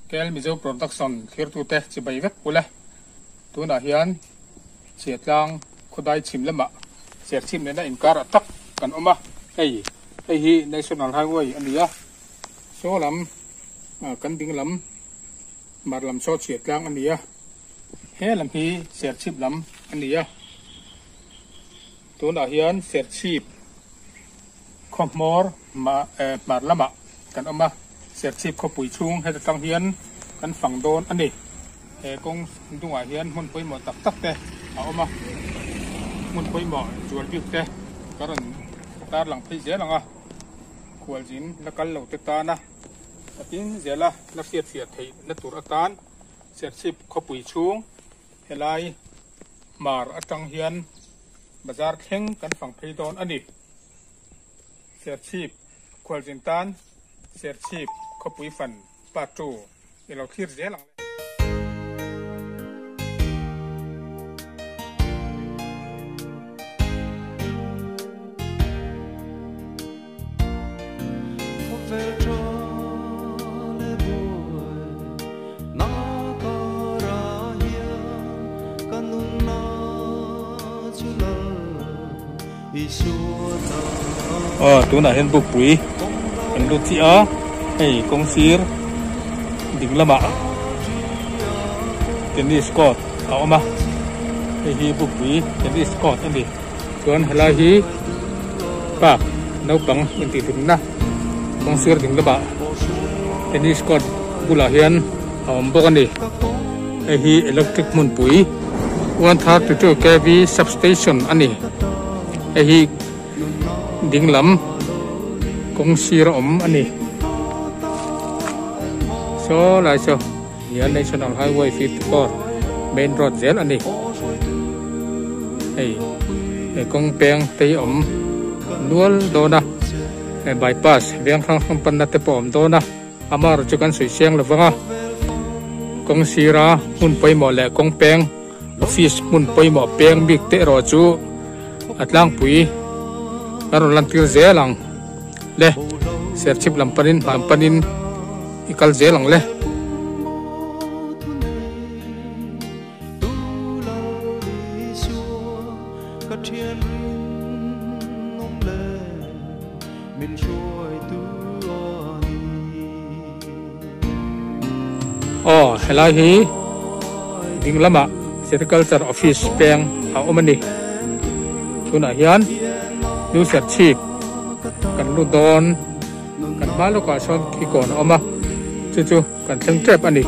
Kel Mizo Production thlirtute chibai vek ule. Tunah hian Chhiatlang khawdai chhim lamah Serchhip nena inkar ah tak kan awm a, hei hei hi National Highway a ni a, saw lam kan ding lam mar lam saw Chhiatlang a ni a, he lam hi Serchhip lam a ni a. Tunah hian Serchhip khaw hmawr hmar lamah kan awm a, Serchhip khawpui chhung heta tang hian kan fang dawn a ni. He kawng dungah hian hmun pawimawh tak tak te a awm a, hmun pawimawh zual bik te ka rawn tarlang phei zel ang a, khualzin la kal lo te tana takin zela la hriatfiah theihna tur atan Serchhip khawpui chhung helai hmar atang hian bazar thleng kan fang phei dawn a ni. Serchhip khualzin tan Serchhip khawpui fan part 2 i lo thlir zel ang le. Khawvel tha leh buai na karah hian ka nunna chu lal Isua ta. Aw tunah hian bukpui kan lut chiah a, hei kawng sir ding lamah tennis court a awm a, hei hi bukpui tennis court a ni. Chuan helai hi park naupang intihhlimna kawng sir ding lamah tennis court bulah hian a awm bawk a ni. Hei hi electric hmunpui 132 kv substation a ni. Hei hi ding lam kawng sir a awm a ni. Saw lai saw hian National Highway 54 main road zel a ni. Hei he kawng peng te hi a awm nual dawn a, hei bypass veng hrang hrang panna te pawh a awm dawn a, amaherawhchu chu kan sawi chiang lo vang a, kawng sira hmun pawimawh leh kawng peng office hmun pawimawh peng bik te erawh chu a tlangpui kan rawn lantir zel ang le, serchhip lam panin hman panin i kal zel ang le. Aw helai hi ding lamah Sericulture Office peng a awm a ni. Tunah hian New Serchhip kan lut dawn kan hma lawkah sawn kikawn a awm a chu chu kan thleng tep a ni.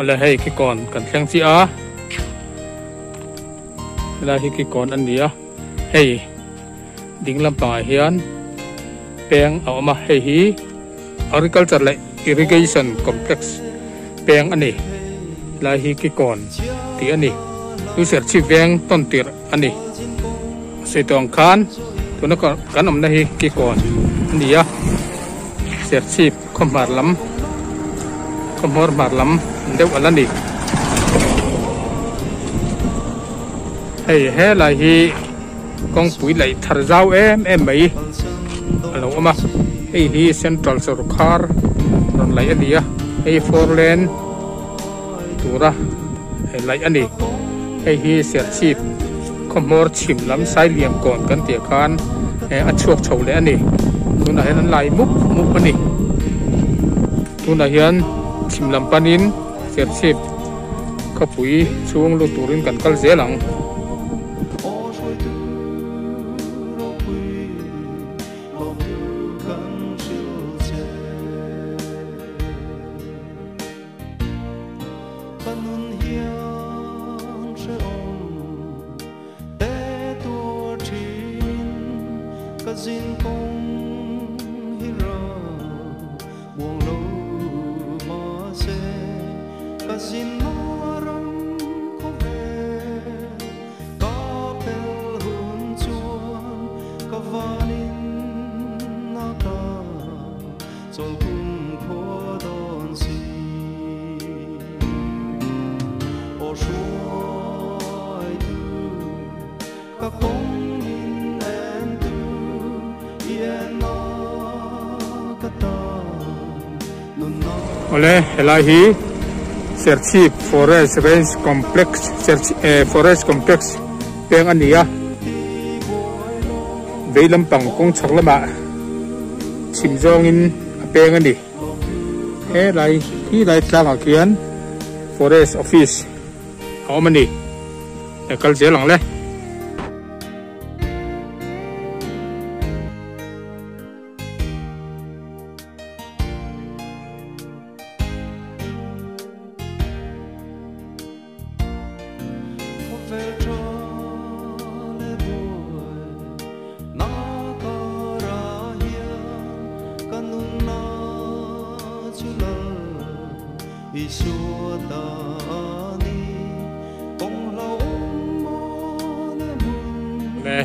Awle hei kikawn kan thleng chiah a helai hi kikawn a ni a hei ding lampangah hian peng a awm a hei hi agriculture leh irrigation complex peng a ni helai hi kikawn tih a ni chu serchhip veng tawn tirh a ni sawi tawh ang khan tuna kan awmna hi kikawn a ni a serchhip khawhmar lam khawhmawr hmar lam deuh a la ni hei helai hi. Kawngpui laih thar zau em em mai a lo awm a, hei hi central sawrkhar rawn laih a ni a, hei four lane tura laih a ni, hei hi Serchhip khawhmawr chhim lam Sailiam kawn kan tih ah khan a chhuak chho leh a ni, tunah hian an lai mup mup a ni, tunah hian chhim lam panin Serchhip khawpui chhung lut turin kan kal zel ang. Ka pel hun chuan ka vanin Awle helai hi Serchhip Forest Range Complex Forest Complex peng a ni a vei lampang kawng chhak lamah chhim zawngin a peng a ni helai hi lai tlangah khian Forest Office a awm a ni e kal zel ang le.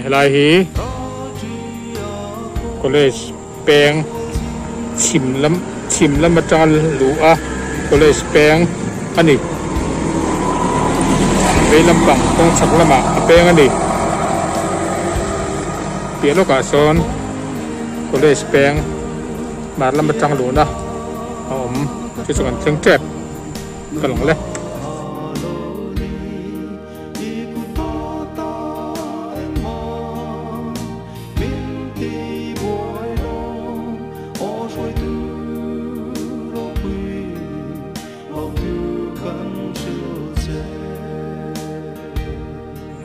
Helai hi college peng chhim lam chhim lam atanga luh a college peng a ni vei lampang kawng chhak lamah a peng a ni piah lawkah sawn college peng hmar lam atang luhna a awm chu chu kan thleng tep ka lang le.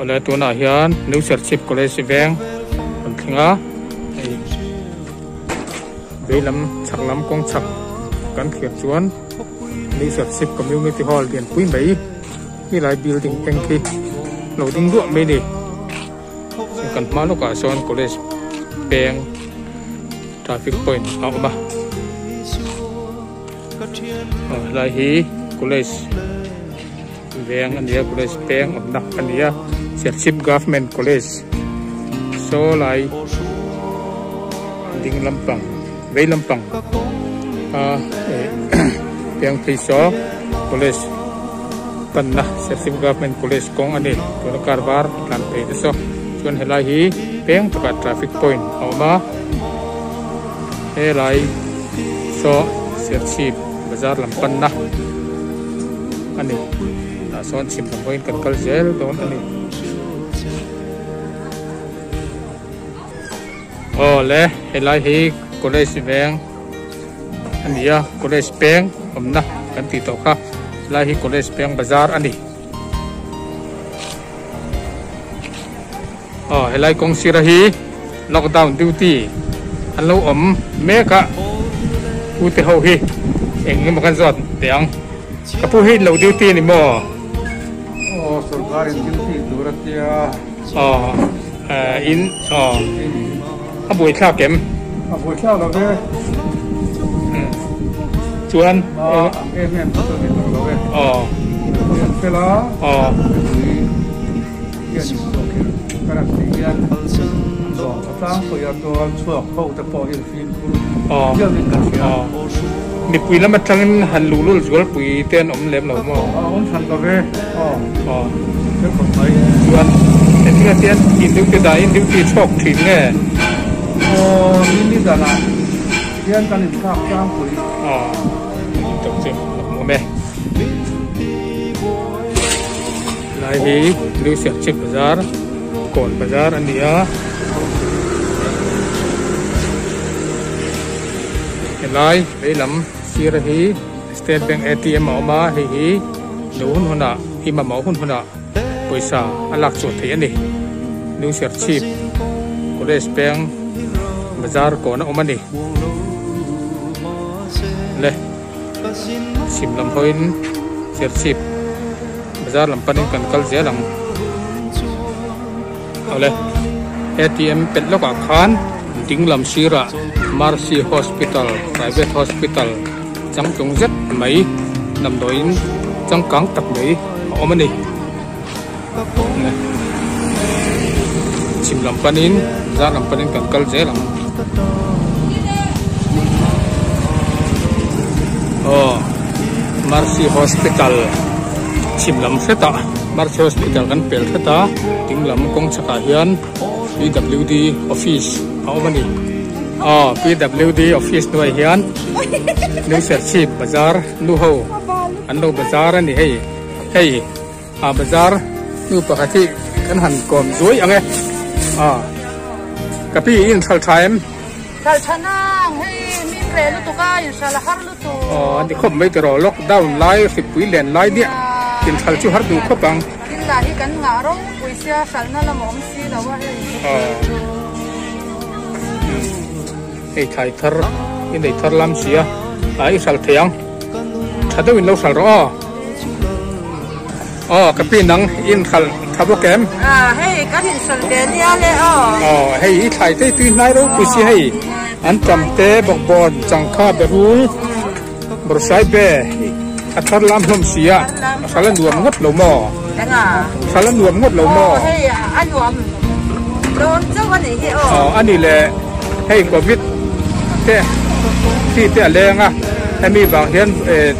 Awle tunah hian New Serchhip College veng kan thleng a hei veilam chhak lam kawng chhak kan thlir chuan New Serchhip Community Hall lianpui mai helai building eng khi lo ding duah mai a ni kan hma lawkah sawn college peng traffic point a awm a aw helai hi college veng a ni a college peng awmna a ni a Serchhip government college saw lai ding lampang vei lampang a eh peng phei saw college panna Serchhip government college kawng a ni tuna car var tlan phei te saw chuan helai hi peng takah traffic point a awm a helai saw Serchhip bazar lam panna a ni tah sawn chhim lam pawhin kan kal zel dawn a ni. Aw le helai hi college veng a ni a college peng awmna kan tih tawh kha helai hi college peng bazar a ni aw helai kawng sira hi lockdown duty an lo awm mek a pu te ho hi eng emaw kan zawt teh ang ka pu hi lo duty a ni maw? Aw sorkar in duty tur a tia. Aw in aw a buaithlak em? A buaithlak lo ve. Chuan a ang em em chu ni tawh lo e. Aw. An fel a. Aw. Mipui hian in zawh kher kan han tih hian an zawng tha tlangpui a chuan chhuak ho te pawh hi an fimkhur viau in kan hria. Aw. Mipui lam atangin han luhlul zualpui te an awm lem lo maw? A awm hran lo ve. Aw. Aw. Thil khawp mai. Chuan engtinah tian in duty dah in duty chhuak thin nge? Aw ni ni danah hian kan inthlak tlangpui. Aw in tawk chu a hmuh awm e. Helai hi New Serchhip Bazar Kawn Bazar a ni a. Helai veilam sir hi State Bank ATM a awm a, hei hi lo hun hunah i mamawh hun hunah pawisa a lak chhuah theih a ni. New Serchhip College peng bazar kawn a awm a ni. Le chhim lam hawiin Serchhip bazar lam panin kan kal zel ang. Awle ATM pelh lawkah khan ding lam sirah Mercy Hospital Private Hospital changtlung zet mai damdawiin changkang tak mai a awm a ni. Chhim lam panin zar lam panin kan kal zel ang. Aw Mercy Hospital chhim lam hretah. Mercy Hospital kan pel hret a ding lam kawng chhakah hian PWD office a awm a ni aw PWD office hnuaiah hian New Serchhip bazar nu ho an lo bazar a ni hei hei a bazar nu pakhat hi kan han kawm zuai ang e aw ka pi i inhral tha em? Hral tha nang hei min reh lutuk a inhral a har lutuk. Aw an ti khawp mai tiraw lockdown lai hripui len lai diah inhral chu har duh khawp ang. Thil lah hi kan ngah ropui sia hralhna lam a awm si lo a hei. Aw hei thlai thar i nei thar lam sia a i hral thei ang tha deuh in lo hral rawh aw. Aw ka pi nang i inhralh tha bawk em? Ah hei kan inhralh ve nia le aw. Aw hei i thlai te tui hnai ropui si hei an tam te bawkbawn changkha berul bawrhsai be a thar lam hlawm si a a hral a nuam ngawt lo maw? Enga? Hral a nuam ngawt lo maw? Aw hei a nuam dawn chauh a nih hi aw. Aw a ni le hei covid te hri te a leng a hemi vang hian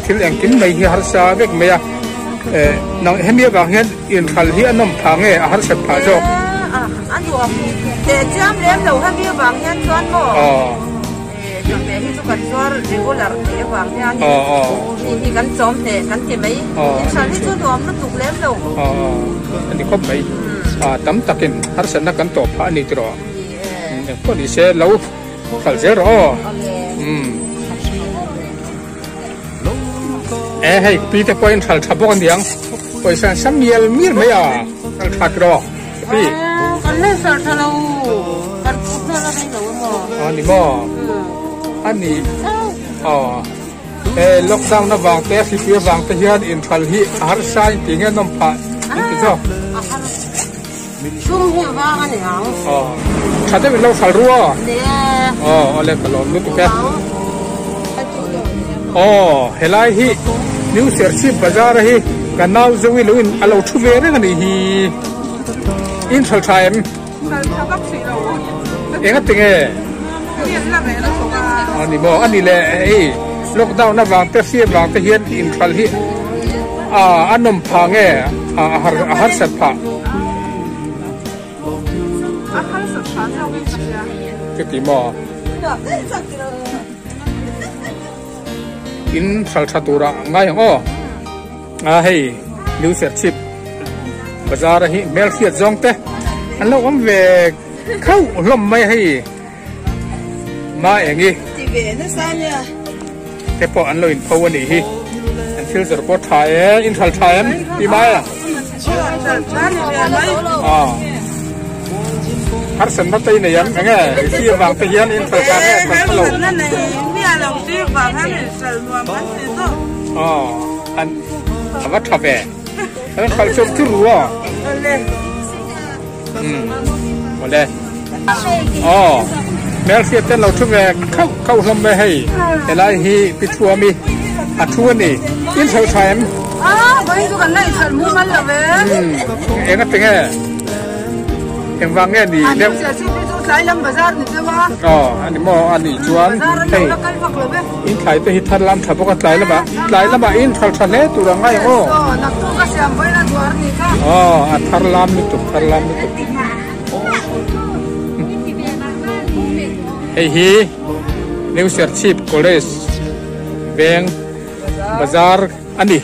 thil engkim mai hi harsa vek mai a. Nang hemi avang hian inhral hi a nawm phah nge a harsat phah zawk? A nuam teh chiam lem lo hemi avang hian chuan maw chawhmeh hi chu kan zuar regular tih avang hian mi hi kan chawm hneh kan ti mai. Inhral hi chu nuam lutuk lem lo. A ni khawp mai. Tam takin harsatna kan tawh phah a ni tiraw? Engpawh ni se lo hralh zel rawh aw. E hei pi te pawhin hral tha bawk aniang pawisa an sam mial mial mai a hral tha tiraw pi kan la hral tha lo kan put na la rei lo emaw a ni maw a ni aw e lockdown avang te hripui avang te hian inhral hi a harsa in ti nge nawm phah in ti zawk sum hi vang a ni ang aw tha deuh in lo hral ru aw aw awle ka lawm lutuk e aw helai hi New Serchhip Bazar hi ka nau zo i lo in a lo thu ve reng a nih hi in hral tha em eng a tinge a ni maw a ni le hei lockdown avang te hri avang te hian in hral hi a a nawm phah nge a a harsat phah chuti maw in hral tha tura ngai ang aw a hei new Serchhip bazar a hi hmel hriat zawng te an lo awm ve khauh hlawm mai hei ma eng i te pawh an lo in pho a nih hi an thil zawrh pawh tha e in hral tha em ti mai a aw harsatna te i nei ang eng e i avang te hian in hral tha nge hral tha lo aw an a va tha ve an hral chawp chu ru aw Awle. Aw. Hmel hriat te lo thu ve khauh khauh hlawm mai hei. Helai hi pi thu ami a thu a ni. In hralh tha em? Ah, vawiin chu kan la inhralh mu mal lo ve. Eng a tinge? Engvang nge ni deuh? An chu pi chu tlai lam bazar ni deuh a. Aw, a ni maw? A nih chuan hei in thlai te hi thar lam tha bawk a tlai lamah tlai lamah in hralh tha hle tur ang ngai ang aw. Aw, a thar lam lutuk thar lam lutuk. Hei hi New Serchhip College veng bazar a ni.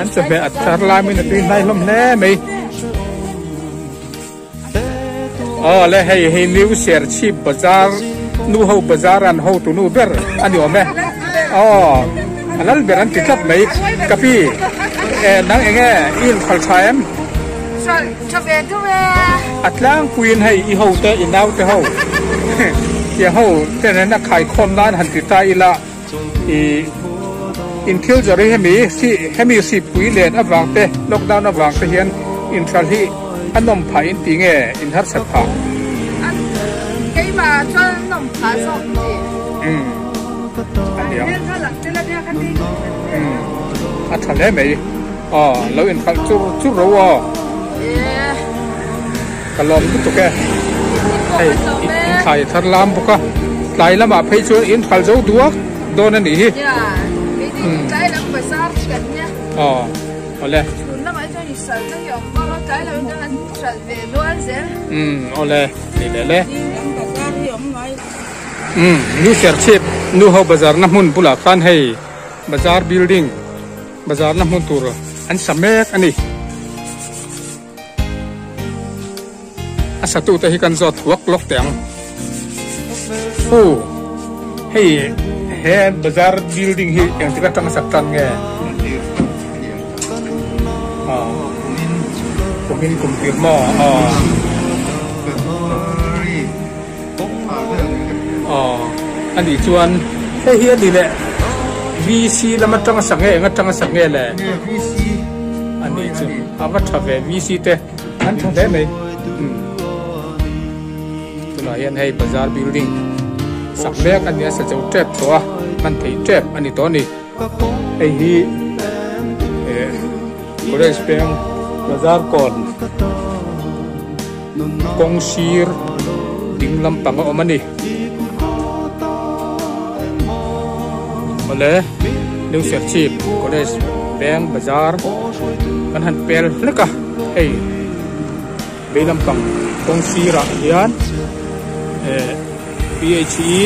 An chawhmeh a thar lamin a tui hnai hlawm hle mai. Aw le hei hi New Serchhip bazar nu ho bazar an hotu nu ber a ni awm e aw a lal ber an ti tlat mai ka pi e nang eng nge i inkhal tha em? Tha ve deuh e. A tlangpuiin hei i ho te i nau te ho tia ho te nen a khaikhawm nan han ti ta ila i inthil zawrh hi hemi hemi hripui len avang te lockdown avang te hian inhral hi a nawm phah in ti nge in harsat phah? Keimah chuan a nawm phah zawk ti. Umm a niang. Umm a tha hle mai. Aw lo inhralh chur chur ro aw. Ka lawm lutuk e. Hei inthlai thar lam bawk a. Tlai lamah phei chuan inhralh zo duak dawn a nih hi. Aw awle. Hralh na hi awm bawk a, tlai lo in an hralh ve nual zel. Umm awle ni leh le. Umm New Serchhip nu ho bazar na hmun bulah khan hei bazar building bazar na hmun tur an sa mek a ni. A satu te hi kan zawt thuak lawk teh ang. Fu hei he bazar building hi engtik atanga sak tan nge? Kumin kum tir maw? Aw anih chuan hei hi a ni leh VC lam atanga sak nge eng atanga sak nge le? Anih chu a va tha ve VC te an tha hle mai tunah hian hei bazar building sak mek a nia sa cho tep tawh a hman thei tep a ni tawh a ni hei hi eh college peng bazar kawn kawng sir ding lampang a awm a ni awle New Serchhip college peng bazar kan han pel hlek a hei vei lampang kawng sirah hian eh P_H_E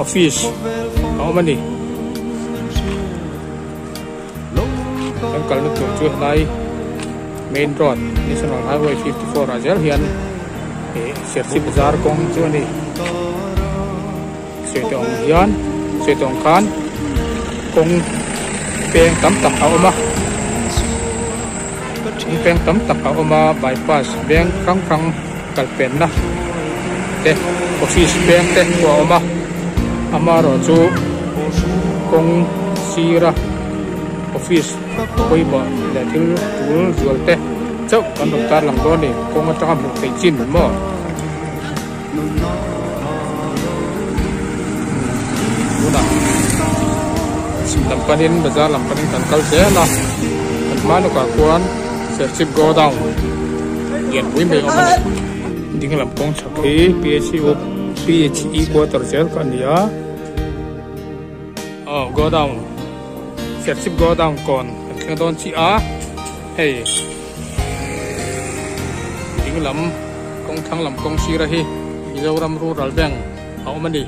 office a awm a ni. Kan kalna tur chu helai main road national highway 54 ah zel hian ih Serchhip bazar kawng chu a ni Saitawng hian Saitawng khan kawng peng tam tak a awm a kawng peng tam tak a awm a bypass veng hrang hrang kal penna te office peng te pawh a awm a amaherawh chu kawng sira office pawimawh leh thil tul zual te chauh kan rawn tar lang dawn a ni kawng atanga hmuh theih chin maw tunah chhim lam panin bazar lam panin kan kal zel a kan hma lawkah khuan Serchhip godown lianpui mai awm a ni ding lam kawng chhak hi P_H_E P_H_E quarter zel kha a ni a aw godown Serchhip godown kawn kan thleng dawn chiah a hei ding lam kawng thlang lam kawng sira hi Mizoram Rural Bank a awm a ni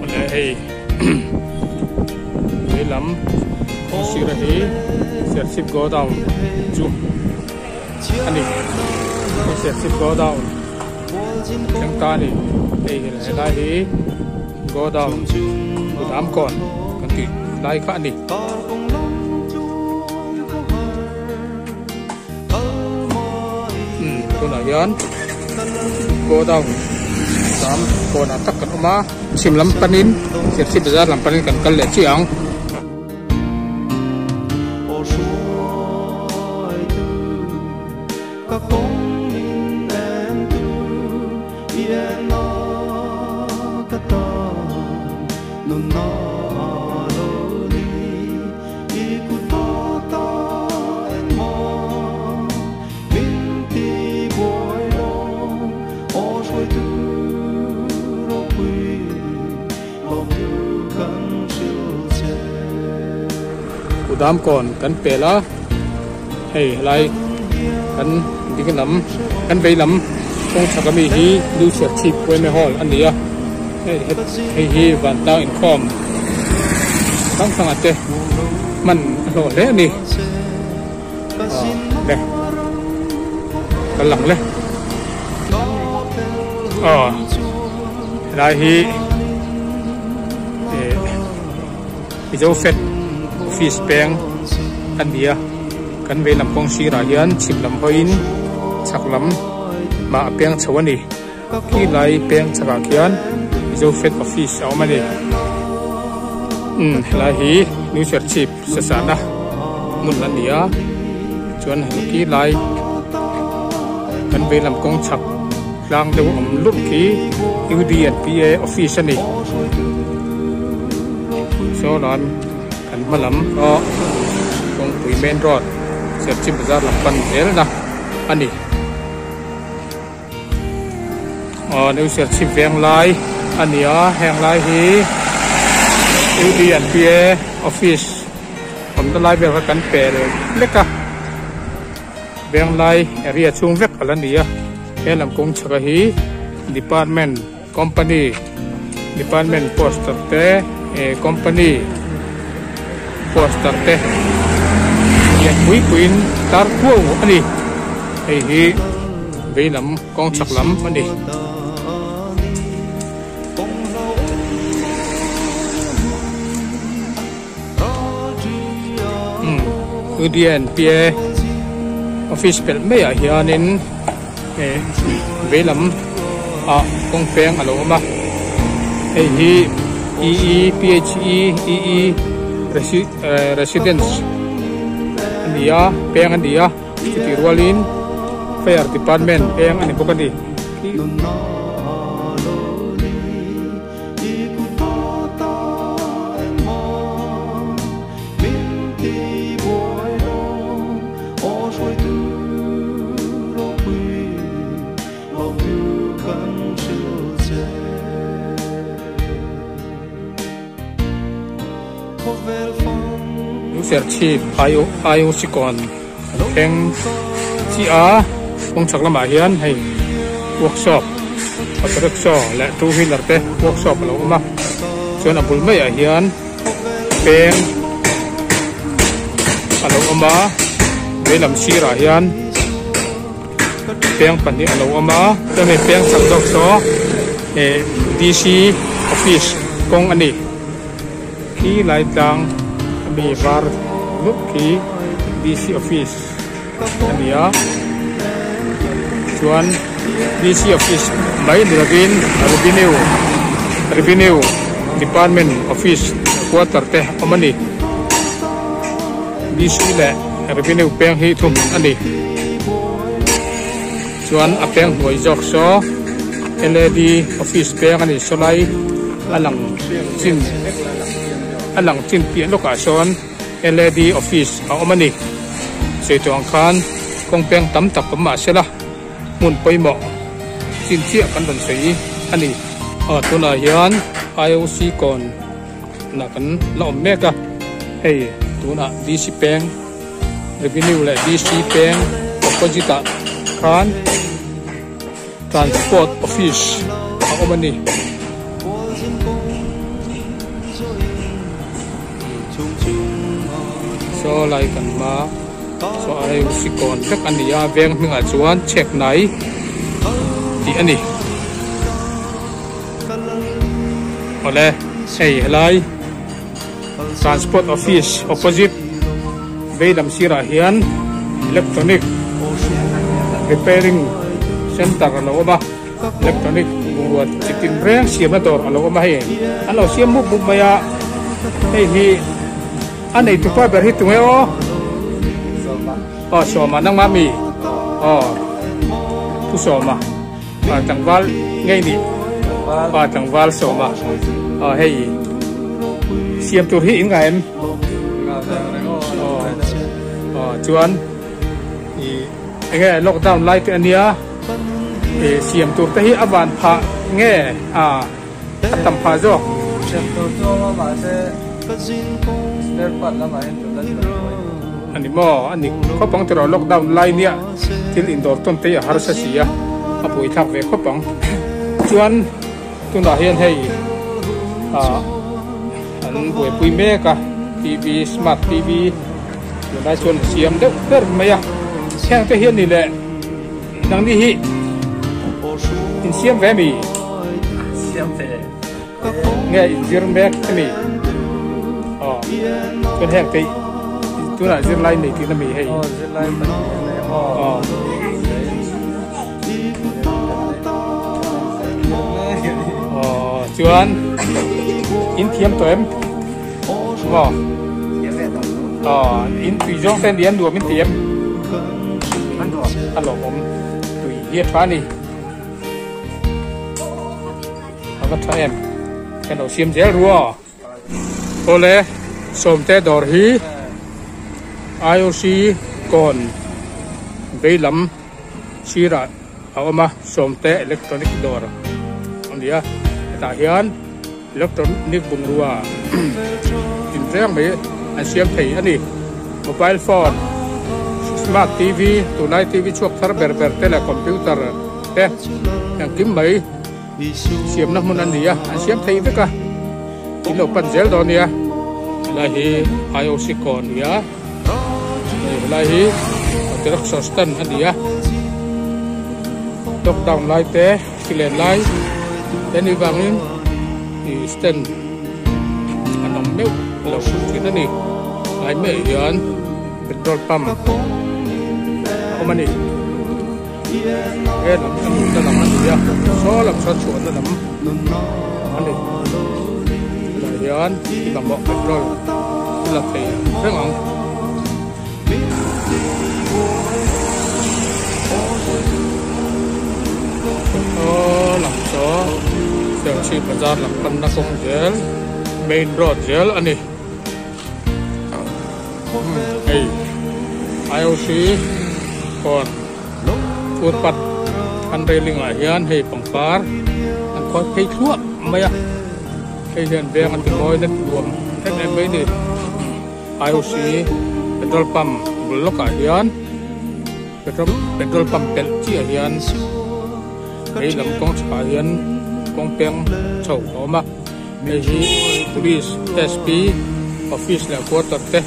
awle hei vei lam kawng sira hi Serchhip godown chu a ni Serchhip godown thleng ta a ni hei helai hi godown kudam kawn kan tih lai kha a ni. Tunah hian godown lam kawnah tak kan awm a chhim lam panin Serchhip bazar lam panin kan kal leh chiah ang. Kudam kawn kan pel a hei helai kan ding lam kan vei lam kawng chhak ami hi New Serchhip Yma Hall a ni a hei hi vantlang inkhawm hrang hrang ah te hman a hlawh hle a ni. Le kan lang le aw helai hi eh Mizo Fed office peng a ni a kan vei lam kawng sirah hian chhim lam hawiin chhak lam mah a peng chho a ni khi lai peng chhakah khian Mizo Fed office a awm a ni umm helai hi New Serchhip sasana hmun a ni a chuan heng khi lai kan vei lam kawng chhak tlang deuh awm lurh khi U D and P A office a ni saw lan kan hma lam pawh kawngpui main road Serchhip bazar lam pan zel na a ni. Aw New Serchhip veng lai a ni a heng lai hi U D and P A office. Awmna lai vel kha kan pel lek a, Venglai area chhung vek a la ni a, he lam kawng chhaka hi department company department poster te eh company poster te lian pui puiin tar kuau a ni, hei hi vei lam kawng chhak lam a ni. UDNPA office pelh maiah hianin eh veilam ah kawng peng a lo awm a hei hi EEPHE EE residence a ni a peng a ni a chutih rualin fire department peng a ni bawk a ni. Serchhip IOC kawn thleng chiah a kawng chhak lamah hian hei workshop auto rickshaw leh two wheeler te workshop a lo awm a chuan a bul maiah hian peng a lo awm a veilam sirah hian peng pahnih a lo awm a chuan hei peng chak zawk saw eh D_C office kawng a ni khi lai tlang ami var nup khi D_C office a ni a chuan D_C office mai ni lovin revenue revenue department office quarter te a awm a ni D_C leh revenue peng hi thum a ni chuan a peng hnuai zawk saw L_A_D office peng a ni saw lai a lang chin a lang chin piah lawkah sawn. LAD office a awm a ni. Sawi ang khan kawng peng tam tak awm mah sela hmun pawimawh chin chiah kan rawn sawi a ni. Aw tunah hian IOC kawn lah kan la awm mek a, hei tunah DC peng revenue leh DC peng opposite ah khan Transport office a awm a ni. Saw lai kan hma saw a hei sikawn vek a ni a veng hmingah chuan chhek nai tih a ni. Awle hei helai Transport office opposite vei lam sirah hian electronic repairing center a lo awm a electronic bungrua chi tin reng siamna dawr a lo awm a hei an lo siam mup mup mai a hei hi a nei tupa ber hi tunge aw aw sawma nangmah mi aw thu sawma Ah tlangval ngei nih ah tlangval sawma ah hei siam tur hi in ngai em aw chuan i enge lockdown lai te ania i siam tur te hi a van phah nge a a tam phah zawk siam tur chu awm a mahse spare part lamah hian tun a Ani maw? Ani khawp ang tiraw lockdown lai nia thil indawr tawn te hi a harsa si a, a buaithlak ve khawp ang. Chuan tunah hian hei ah an buaipui mek a TV smart TV tunlai chuan a siam deuh ber mai a, heng te hian ni leh nangni hi insiam ve mi? Siam ve. Nge inzir mek emi? Aw chuan heng te tunah zirlai nei tihna mi hei? Aw zirlai pahnih a nei a. Aw. Aw chuan in thiam tawh em? Maw? Aw in tui zawng te nia nuam in ti em? A lawmawm tui hi a tha a ni. A va tha em kan lo siam zel ru aw awle sawmte dawr hi IOC kawn vei lam sirah a awm a sawmte electronic dawr a ni a hetah hian electronic bungrua tin reng mai. an siam thei a ni. Mobile phone, smart TV, tunlai TV chhuak thar ber ber te leh computer te engkim mai siamna hmun a ni a, an siam thei vek a, in lo pan zel dawn nia. Helai hi IOC kaw a ni a, helai hi rickshaw stand a ni a, lockdown lai te hri len lai te ni vangin ih stand an awm meuh lo thin a ni. Tlai maiah hian petrol pump a awm a ni. He lam a luhna lam a ni a, saw lam sawn chhuahna lam a ni. Helaiah hian i mamawh petrol i la thei reng ang. Saw lam saw Serchhip bazar lam panna kawng zel main road zel a ni. Hei IOC kawn footpath an railing ah hian hei pangpar an khawi phei thluah mai a hei hian veng an ti mawi na nuam em em mai a ni IOC petrol pump bul lawkah hian petrol petrol pump pelh chiah hian lei lam kawng chhakah hian kawng peng chho a awm a. Hei hi police SP office leh quarter te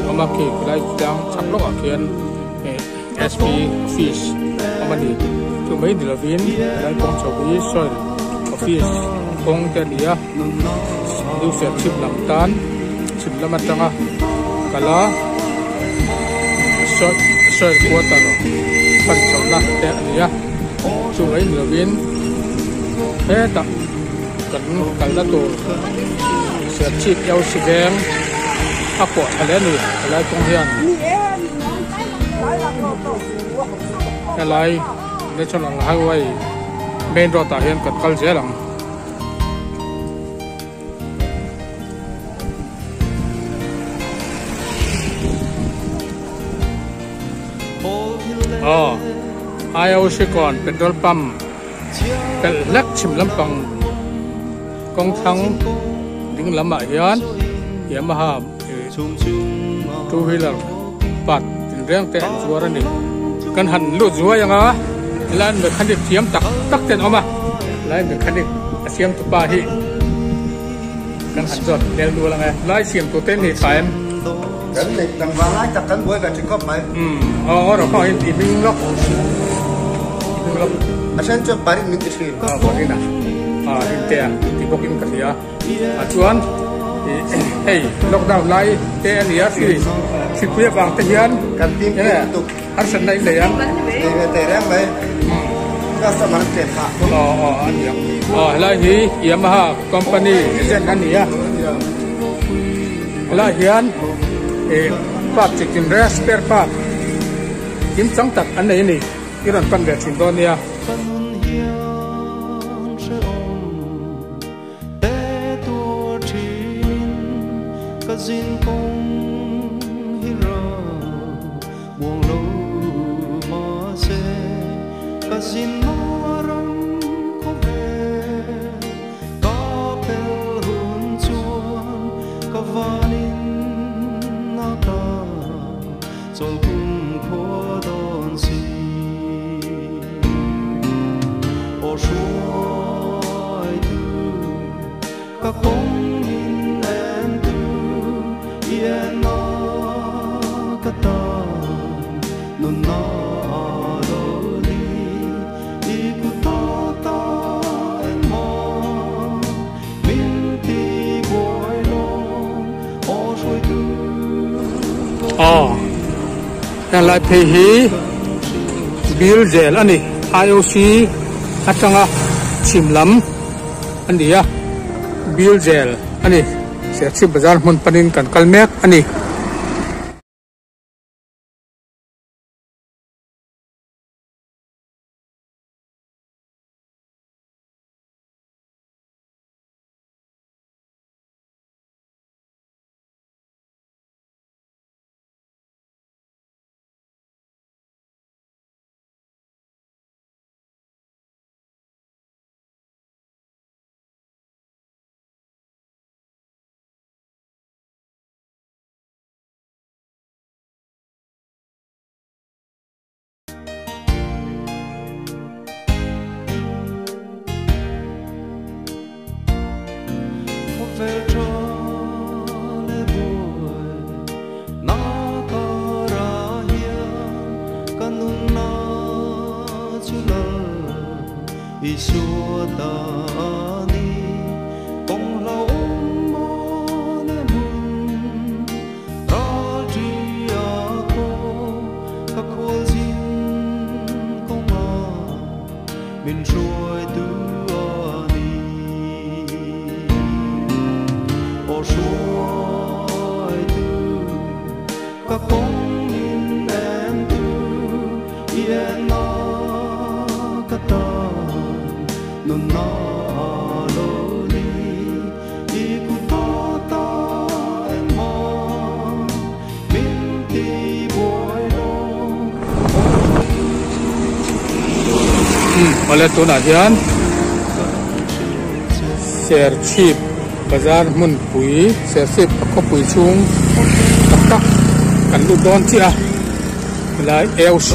awm a khi khilai tlang chhak lawkah khian SP office awm a ni chu mai ni lovin helai kawng chho hi soil office kawng te a ni a new serchhip lam tan chhim lam atanga kal a soil quarter pan chhohna te a ni a chu mai ni lovin. Hetah kan kalna tur Serchhip Eosi veng a pawh tha hle a ni helai kawng hian helai National Highway main road ah hian kan kal zel ang. Aw IOC kawn petrol pump. Pelh hlek chhim lampang kawng thlang ding lamah hian Yamaha two wheeler part tinreng te an zuar a ni. Kan han lut zuai anga helai mechanic thiam tak tak te an awm a, helai mechanic a siam tu pa hi kan han zawt nel nual ang e. Helai siam tur te an nei tha em? Kan neih dang vang lai tak kan buai ve thin khawp mai. Umm aw aw rawh khaw in i hming lawk i hming lawk. A then chuan Parin min ti thin. Aw Parin a a rin te a ti bawk in ka hria a chuan i hei lockdown lai te a nia hri hripui avang te hian kan fim enge harsatna in nei a. Nei ve teh reng mai customer an tlem phah bawk. Aw aw a nia aw helai hi Yamaha company agent a nia. Helaiah hian ih part chi tin reng spare part kim chang tak an nei a ni i rawn pan ve thin dawn nia. Ka pel hun chuan ka vanin a ka chawl kum khua dawn si. Aw hruaitu ka kawng min en tu i en a ka tan nunna a lo ni. I ku ta ta engmah min ti buai lo aw hruaitu Aw helai phei hi bill zel a ni IOC atanga chhim lam a ni a bill zel a ni Serchhip bazar hmun panin kan kal mek a ni. Awle tunah hian Serchhip bazar hmunpui Serchhip a khawpui chhung tak tak kan lut dawn chiah a helai AOC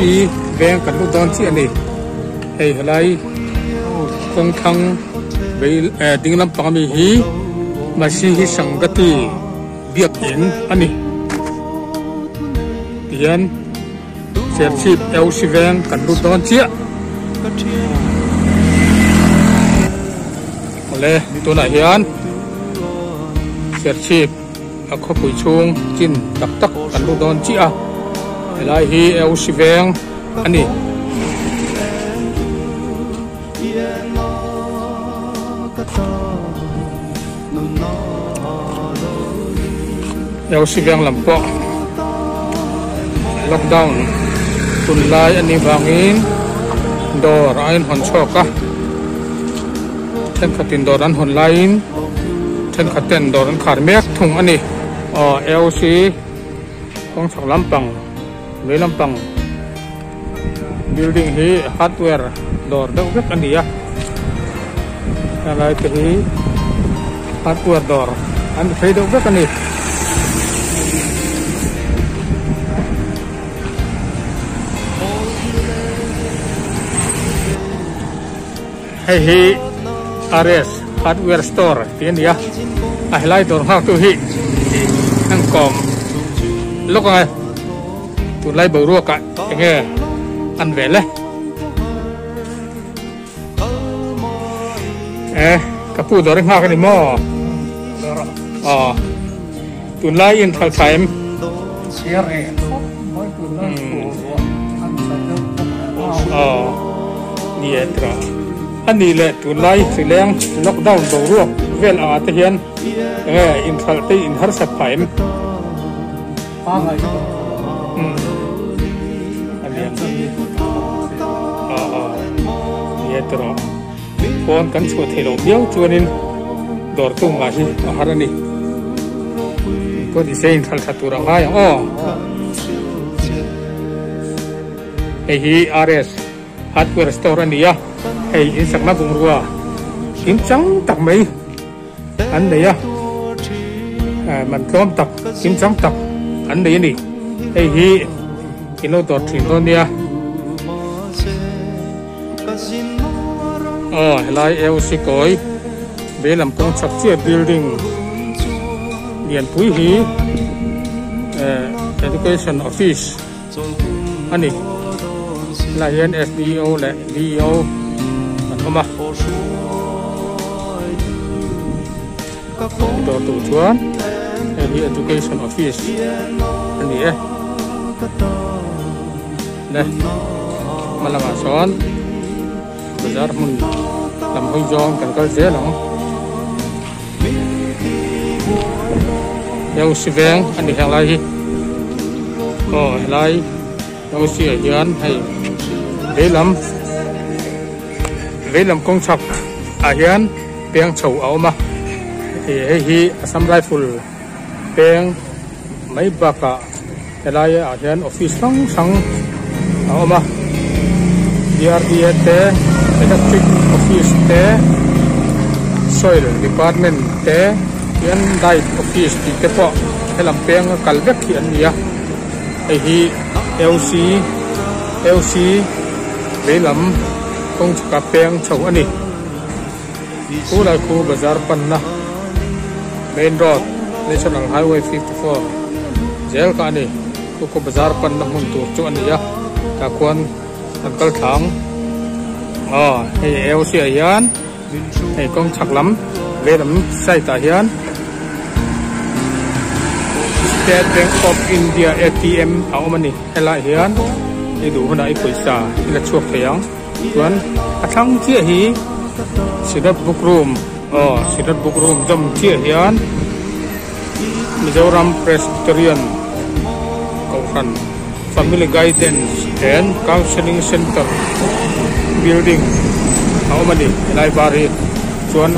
veng kan lut dawn chiah a ni hei helai kawng thlang vei eh ding lampang ami hi Masihi Sangati biakin a ni tihian. Serchhip LC veng kan lut dawn chiah. Awle tunah hian Serchhip a khawpui chhung chin tak tak kan lut dawn chiah a. Helai hi LC veng a ni. LC veng lam pawh lockdown tunlai a nih vangin dawr a inhawn chhuak a thenkhatin dawr an hawn laiin thenkhat ten dawr an khar mek thung a ni. Aw LC kawng chhak lampang vei lampang building hi hardware dawr deuh vek a ni a helai te hi hardware dawr an ni phei deuh vek a ni. Hei hi RS hardware store tih a ni a a helai dawr nghak tu hi an kawm lawk ang e tunlai boruak ah enge an vel e e ka pu dawr i nghak a ni maw aw tunlai in thal tha em aw ni e tira a nih leh tunlai hrileng lockdown boruak vel angah te hian enge inthalh te in harsat phah em? Ni e tira phone kan chhuah theih loh viau chuanin dawr tum ngah hi a har a ni. Pawh ni se inthalh tha tur a ngai ang aw. Hei hi RS Hardware Store a ni a, hei insakna bungrua kimchang tak mai an nei a, man tlawm tak kimchang tak an nei a ni. Hei hi in lo dawr thin dawn nia. Aw helai AOC kawi veilam kawng chhak chiah building lianpui hi Education Office a ni. Helaiah hian SDO leh DEO an awm a. Dawr tur chuan hei hi Education Office a ni e. Le hma lamah sawn bazar hmun lam hawi zawng kan kal zel ang. Heusi veng a ni heng lai hi aw helai Heusi ah hian hei veilam veilam kawng chhak ah hian peng chho a awm a ih hei hi Assam Rifle peng mai bakah helai ah hian office hrang hrang a awm a D_R_D_A te electric office te soil department te hian light office tih te pawh helam peng a kal vek hi an ni a hei hi L_C L_C veilam kawng chhaka peng chho a ni khulai khu bazar panna. Main road National Highway 54 zel kha a ni chu khaw bazar panna hmun tur chu a ni a tah khuan an kal thlang Aw hei AOC ah hian hei kawng chhak lam veilam side ah hian State Bank of India ATM a awm a ni helaiah hian i duh hunah i pawisa i la chhuak thei ang chuan a thlang chiah hi Sirat book room aw Sirat book room zawm chiah hian Mizoram Presbyterian Kohhran Family Guidance and Counselling Centre building a awm a ni helai bar hi chuan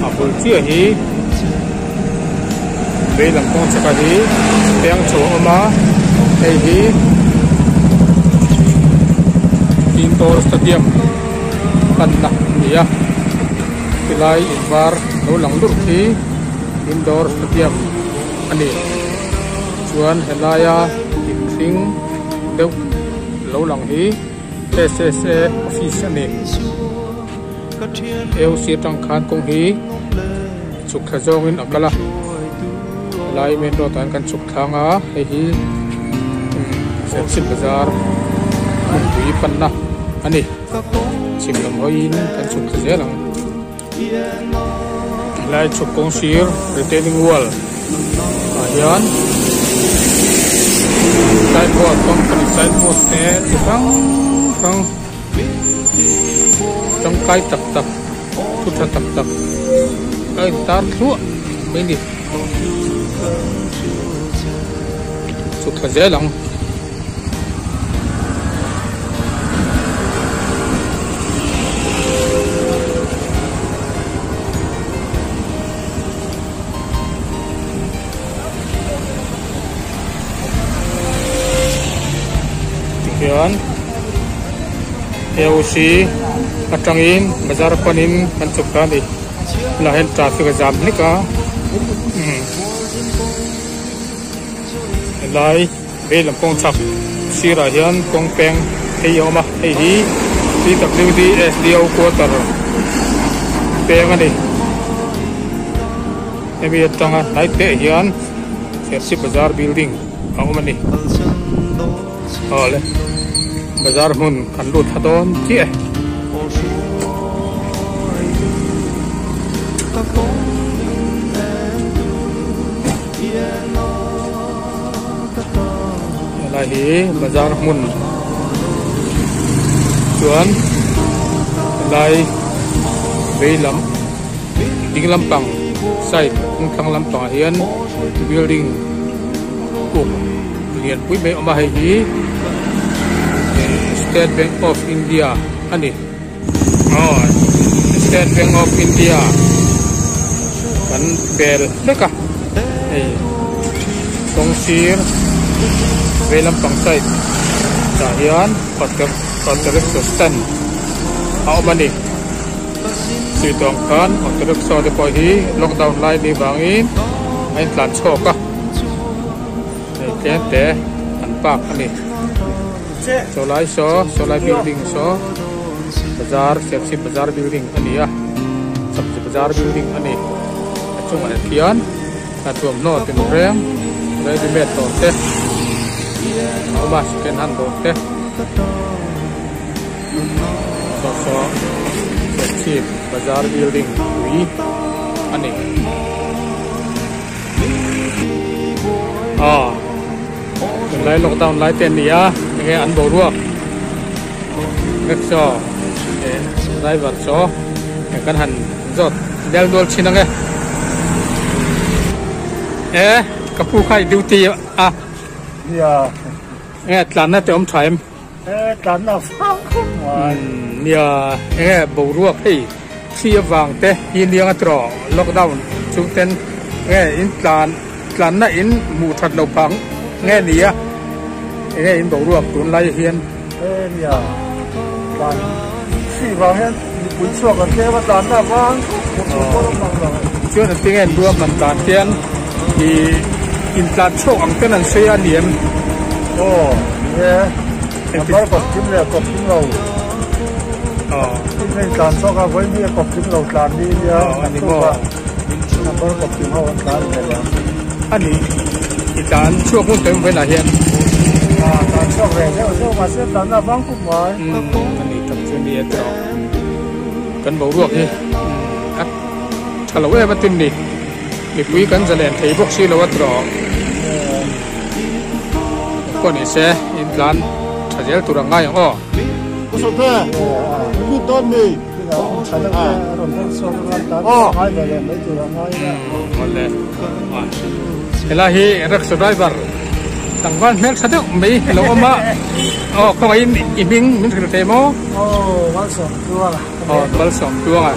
a bul chiah hi vei lam kawng chhaka hi peng chho a awm a hei hi Indoor Stadium panna a ni a tilai in var lo lang lurh khi. Indoor stadium a ni chuan helaia inhring deuh lo lang hi S_S_A office a ni A_O_C atang khan kawng hi chhuk thla zawngin a kal a helai main road ah hian kan chhuk thlang a hei hi Serchhip bazar hmunpui panna a ni chhim lam hawiin kan chhuk thla zel ang. Helai chhuk kawng sir retaining wall ah hian signboard company signboard te chi hrang hrang tangkai tak tak thu tha tak tak a intar thluah mai a ni chhuk thla zel ang. Tihian AOC atangin bazar panin kan chhuk ta a ni tunah hian traffic a zam hlek a helai. Vei lam kawng chhak sirah hian kawng peng phei a awm a hei hi P_W_D S_D_O quarter peng a ni hemi atanga hnai teh hian Serchhip bazar building a awm a ni awle bazar hmun kan lut thla dawn chiah e. Helai hi bazar hmun chuan helai vei lam ding lampang side kawng thlang lampangah hian building uk lian pui mai a awm a hei hi State Bank of India a ni. Aw State Bank of India kan bel hlek a hei kawng sir vei lampang side tah hian auto rickshaw stand a awm a ni chutih tawng khan auto rickshaw te pawh hi lockdown lai ni vangin a intlan chhuak a hei tlem te an park a ni. Saw lai saw saw lai building saw bazar Serchhip bazar building a ni a Chapchi bazar building a ni a chungah khian a thuamhnaw tinreng ready made dawr te a awm a second hand dawr te saw saw Serchhip bazar building pui a ni. Aw tunlai lockdown lai te an ni a enge an boruak rickshaw leh driver saw eng kan han zawt del dual thin ang e e ka pu kha i duty a nia enge tlanna te awm tha em e tlanna fang khawp mai nia enge boruak hei Thli avang te hi niang a tiraw lockdown chung ten nge in tlan tlanna in hmuh that lo phang nge ni a enge in boruak tunlai hian. He nia tlan thli vang hian mipui chhuak an tlem a tlanna avang hmuh tur pawh an awm ang lo. Chuan an tinge an ruam an tlan hian ih in tlan chhuak ang ten an sawi a ni em? Aw ni e. Number kawp kim leh kawp kim lo. Tin hei tlan chhuak a vawi mi a kawp kim lo tlan ni nia a ni maw. Number kawp kim ho an tlan ve lo. A ni i tlan chhuak hun tawh em vawiinah hian. A tlan chhuak ve deuh deuh mahse tlanna a vang khawp mai. A ni tak chu ni e tawh. Kan boruak hi a tha lo em a tin ni. Mipui kan zalen thei bawk si lo a tawh. Pawh ni se in tlan tha zel tur ang ngai ang aw. Helai hi rickshaw driver tlangval hmel tha deuh mai a lo awm a aw khawngaihin i hming min hrilh thei maw? Aw Malsawmtluanga aw Malsawmtluanga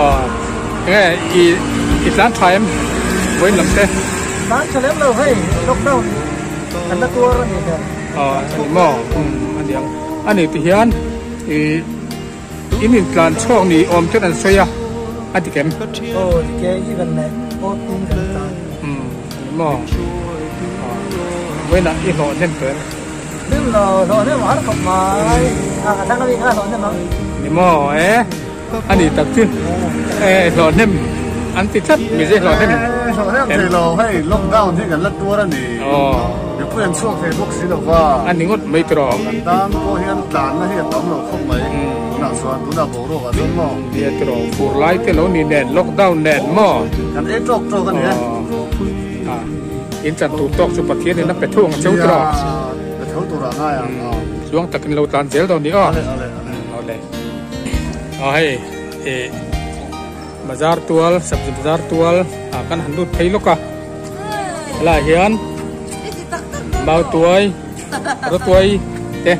aw enge i i tlan tha em vawiin lam te? Tlan tha lem lo hei lockdown kan la tuar a ni ber. Aw a ni maw a niang a ni ti hian i In intlan chhuak ni awm ten an sawi a, a dik em? Aw dik e, even leh awt in kan tlan. Umm ani maw? Aw vawiinah i hlawh hnem tawh em? Hnem lo, hlawh hnem a har khawp mai. A ka thlang ami kha hlawh hnem ang. Ni maw e, a ni tak chu e hlawh hnem an ti tlat mi zai hlawh hnem. Hlawh hnem thei lo, hei lockdown hi kan la tuar a ni. Mipui an chhuak thei bawk si lo va. A ni ngawt mai tawh. Kan tan pawh hian tlanna hi a tam lo khawp mai. Tunah chuan tunah boruak ah chuan maw. Nia tawh fur lai te lo ni nen lockdown nen maw. Kan ei tawk tawk a ni e. In chan tur tawk chu Pathian in a pe thung ang cheu tawh. Nia pe tho tur ah ngai ang. Chuang takin lo tlan zel dawn ni aw. Ale ale ale. Awle. Aw hei ih. Bazar tual sabzi bazar tual ah kan han lut phei lawk a helaiah hian mau tuai rawtuai te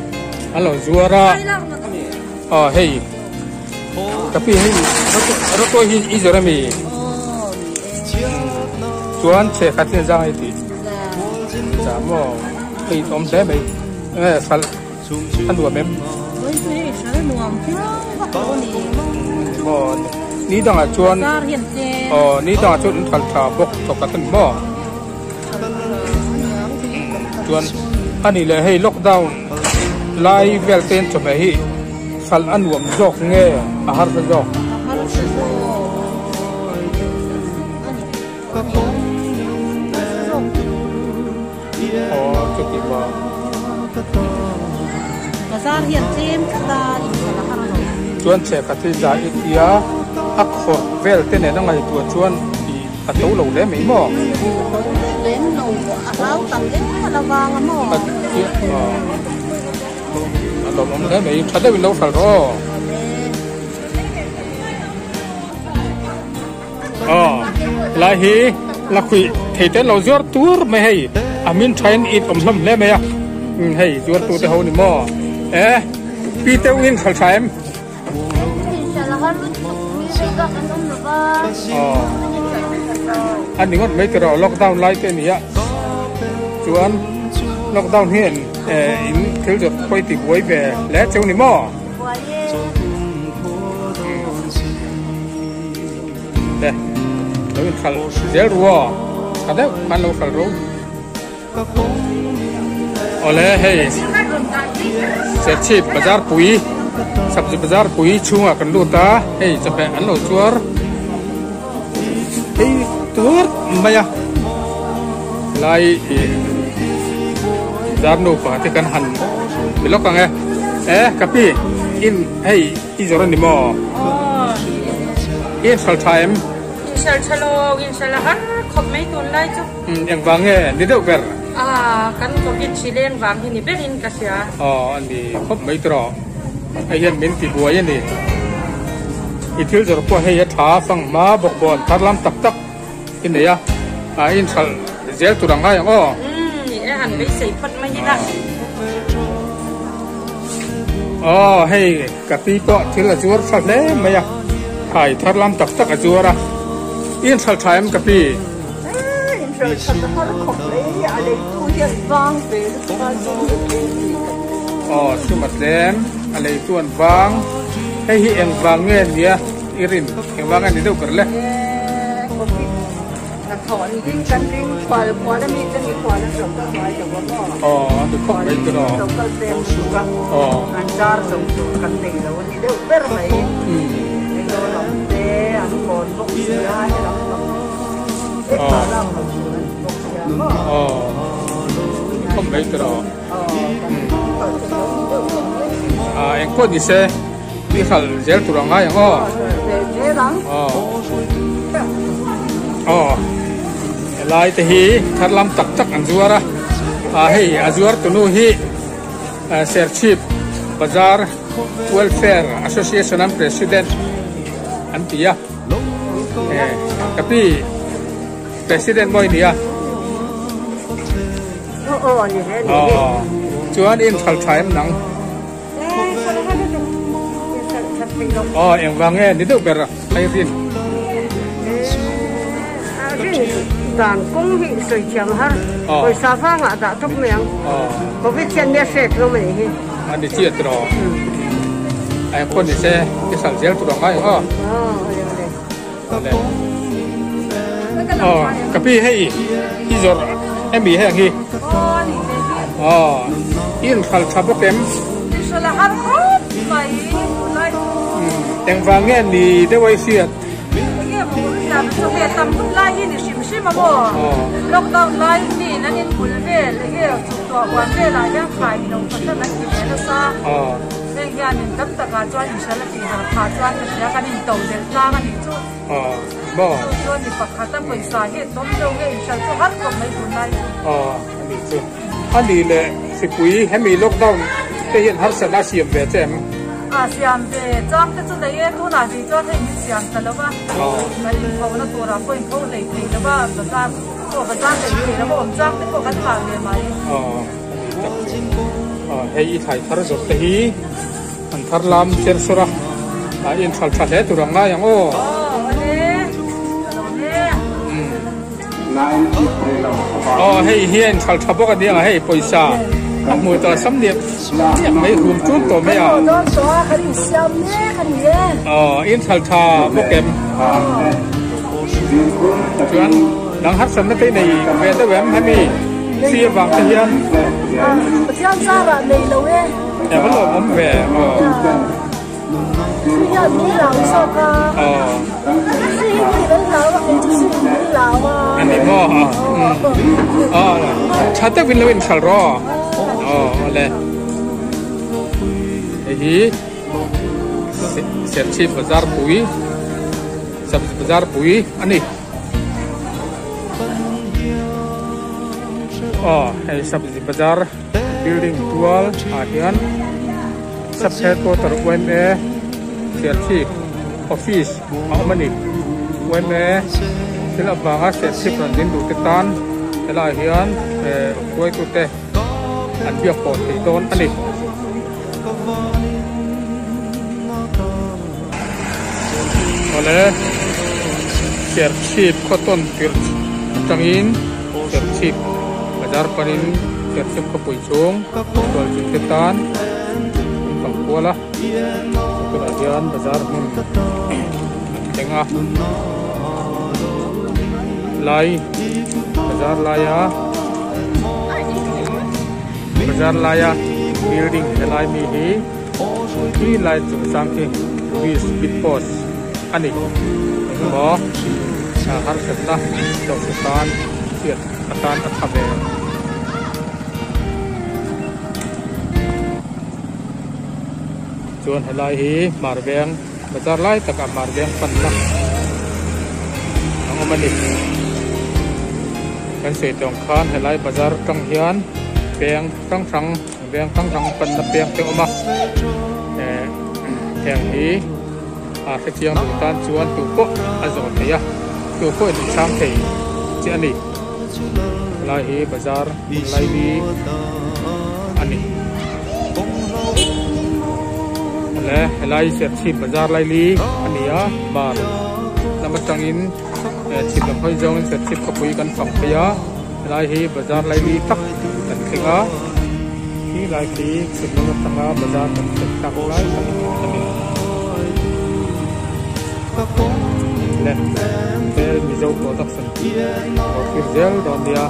an lo zuar a aw hei ka pi hei rawtuai hi i zawrh ami chuan chhe khat hian zang a ni tih za maw hei awm hle mai enge hralh A nuam em? Maw ni dangah chuan aw ni dangah chuan an thal tha bawk thawk a ni maw? Chuan a nih leh hei lockdown lai vel te hian chawhmeh hi hralh a nuam zawk nge a harsa zawk? Aw chuti maw. Bazar hian tlem tlat a inthlan a har lo. Chuan chhe khat hi za i tia a khawrh vel te nen a ngaihtuah chuan i a to lo hle mai maw. A to lem lo a hlau tam em a la vang a maw. A chiah a lawmawm hle mai tha deuhin lo hral rawh aw. Aw helai hi lakhuih thei te lo zuar tur mai hei a min thain it awm hlawm hle mai a hei zuar tu te ho ni maw e pi teuh in hral tha em aw a ni ngawt mai tiraw lockdown lai te a ni a chuan lockdown hian in thil zawrh khawi ti buai ve hle cheu ni maw. Te lo in hralh zel ru aw tha deuh khan lo hralh ru awle hei Serchhip bazar pui sabzi bazar pui chhungah kan lut a hei chawhmeh an lo chuar hei tur mai a helai ih bazar nupa te kan han ti lawk ang e e ka pi in hei. I zawrh a ni maw? I inhralh tha em? Inhralh tha lo, inhralh a har khawp mai tun lai chu. Engvang nge ni deuh ber? Aaa, kan covid hri leng vang hi ni berin ka hria. Aw, a ni khawp mai tawh. Hei hian min ti buai a ni. I thil zawrh pawh hei a tha fang hma bawk bawn thar lam tak tak i nei a, a inhralh zel tur ang ngai ang aw. Umm, ni e, han beisei phawt mai ila. Aw, hei ka pi pawh thil a zuar tha hle mai a, thai thar lam tak tak a zuar a. I inhralh tha em ka pi? Inhralh tha ta har khawp mai, a leitu hian vang ve lutuk a, sum a tlem a ni ka ti. Aw, sum a tlem, a leitu an vang. Hei hi engvang nge nia i rin? Engvang nge ni deuh ber le? Covid hnathawh ni ding kan ring khual khual a mi te ni khual an lo kal ngai lo a maw? Aw, a ni khawp mai chu lo. Lo kal peng lutuk a, an zar zo tur kan nei lo a ni deuh ber mai. Aizawl lam te an kawn bawk si a, helam pang engmah lak lo tur a ni bawk si a maw? Aw, a ni khawp mai chu lo. Aw, kan kal te lo ni deuh ber mai. Engpawh ni se. I hralh zel tur ang ngai ang aw. Zel ang. Aw. Aw. Helai te hi thar lam tak tak an zuar a. A hei a zuar tunu hi Serchhip Bazar Welfare Association an President an ti a. Ka pi President mawi ni a. Aw aw ni he ni. Aw. Chuan in hralh tha em nang. Aw engvang nge ni deuh ber a hei rin. Rin dan kawng hi sawi thiam har. Pawisa vangah dah tawp mai ang. Covid hian mi a hrek hlawm a nih hi. A ni chiah tiraw. A engpawh ni se i hralh zel tur ang ngai ang aw. Aw ka pi hei i zawrh emi heng hi aw i inhralh tha bawk em engvang nge ni deuh a i hriat Aw maw. Chu chuan mi pakhat a pawisa hi a tlawm deuh nge inhralh chu har khawp mai tunlai chu. Aw a nih chu. A nih leh hripui hemi lockdown te hian harsatna a siam ve che em? A siam ve chang te chu nei e, tunah hrih chuan hei min siam ta lo va, kan inpho na turah pawh inpho hlei thei lo va, bazar pawh bazar hlei thei lo va awm chang te pawh kan phah ve mai. Aw a nih tak chu. Aw hei i thlai thar zawrh te hi. An thar lam cher sawr a, a in hralh tha hle tur ang ngai ang aw. Aw hei hi a in hralh tha bawk a nia hei pawisa a hmuh tawh a sam niap niap mai rum ṭun tawh mai a. Aw in hralh tha bawk em? Chuan dang harsatna te i nei ve deuh em hemi hri avang te hian? E va lawm awm ve aw. A ni maw aw tha deuhin lo inhralh rawh aw awle hei hi Serchhip bazar pui bazar pui a ni aw hei sabzi bazar. Building tual ah hian sub headquarter yma Serchhip office a awm a ni. Yma thil avanga Serchhip rawn din duh te tan helaiah hian hruaitute an biak pawh thei dawn a ni. Awle Serchhip khaw tawn tirh atangin Serchhip bazar panin Serchhip khawpui chhung tual chin te tan an fang kual a tunah hian bazar hmun an thleng a lai bazar laia bazar laia building helai mi hi khi lai chung sang khi police beat post a ni engemaw harsatna chawhte tan hriat atan a tha ve. Chuan helai hi hmar veng bazar lai takah hmar veng panna ang awm a ni. Kan sawi tawng khan helai bazar atang hian peng hrang hrang veng hrang hrang panna peng te a awm a eh heng hi a hrechiang duh tan chuan tu pawh a zawh thei a tu pawh in chhang thei che a ni helai hi bazar hmun laili a ni le helai Serchhip bazar laili a ni a bar lam atangin chhip lam hawi zawngin Serchhip khawpui kan fang phei a helai hi bazar laili tak kan thleng a khi lai khi chhip lam atanga bazar kan thlen tak lai tak a ni le hmel Mizo production tih a lo thlir zel dawn nia.